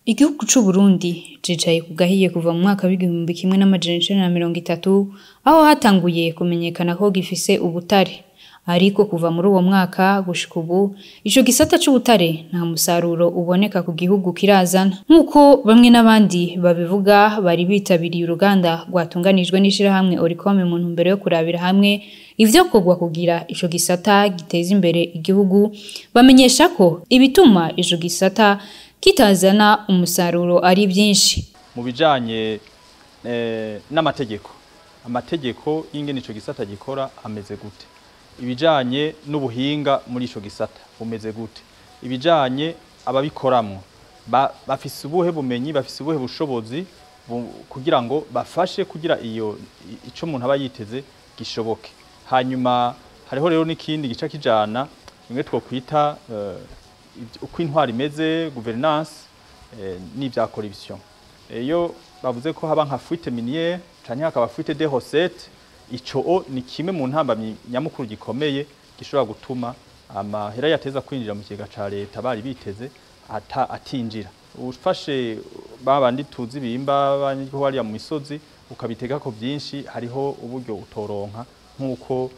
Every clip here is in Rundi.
Igihugu c'Uburundi cicaye ku gahiye kuva mu mwaka w'1930, aho hatanguye kumenyekana ko gifise ubutare. Ariko kuva muri uwo mwaka gushika ubu, ico gisata c'ubutare nta musaruro uboneka ku gihugu kirazana. Nk'uko bamwe n'abandi babivuga, bari bitabiriye uruganda rwatunganijwe n'ishirahamwe Oricome mu ntumbero yo kurabira hamwe ivyokorwa kugira ico gisata giteze imbere igihugu, bamenyesha ko ibituma ico gisata kitazana umusaruro ari vyinshi. Mu bijanye n'amategeko, amategeko y'ingene ico gisata gikora ameze gute? Ibijanye n'ubuhinga muri ico gisata bumeze gute? Ibijanye ababikoramwo bafise ubuhe bumenyi, bafise ubuhe bushobozi kugira ngo bafashe kugira iyo ico umuntu aba yiteze gishoboke? Hanyuma hariho rero n'ikindi gica kijana bimwe twokwita uko intwaro imeze, gouvernance, n'ivya corruption. Iyo bavuze ko haba nka fuite minière canke hakaba fuite des recettes, ico ni kimwe mu ntambamyi nyamukuru gikomeye gishobora gutuma amahera yateza kwinjira mu kigega ca leta bari biteze atinjira. Ufashe babandi tuzi bimba banyigihugu hariya mu misozi, ukabitegako vyinshi, hariho uburyo utoronka nk'uko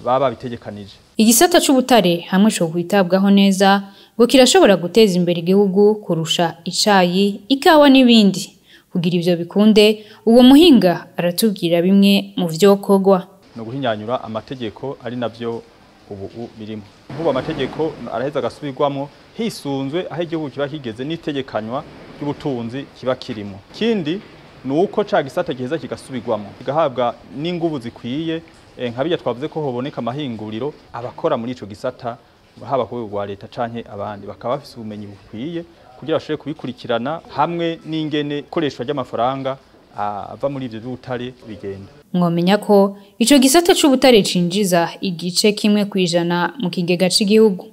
baba babitegekanije. Igisata c'ubutare hamwe co kwitabwaho neza ngo kirashobora guteza imbere igihugu kurusha icayi, ikawa n'ibindi. Kugira ivyo bikunde, uwo muhinga aratubwira bimwe mu vyokorwa. No guhinyanyura amategeko, ari navyo ubu birimo. Nk'ubu amategeko araheza agasubirwamwo hisunzwe aho igihugu kiba kigeze n'itegekanywa ry'ubutunzi kiba kirimo. Ikindi ni uko ca gisata giheza kigasubirwamwo, kigahabwa n'inguvu zikwiye, nka birya twavuze ko hoboneka amahinguriro, abakora muri ico gisata, haba ku rwego rwa leta canke abandi, bakaba bafise ubumenyi bukwiye kugira bashobore kubikurikirana, hamwe n'ingene ikoreshwa ry'amafaranga ava muri ivyo vy'ubutare bigenda. Mwomenya ko ico gisata c'ubutare cinjiza 1% mu kigega c'igihugu.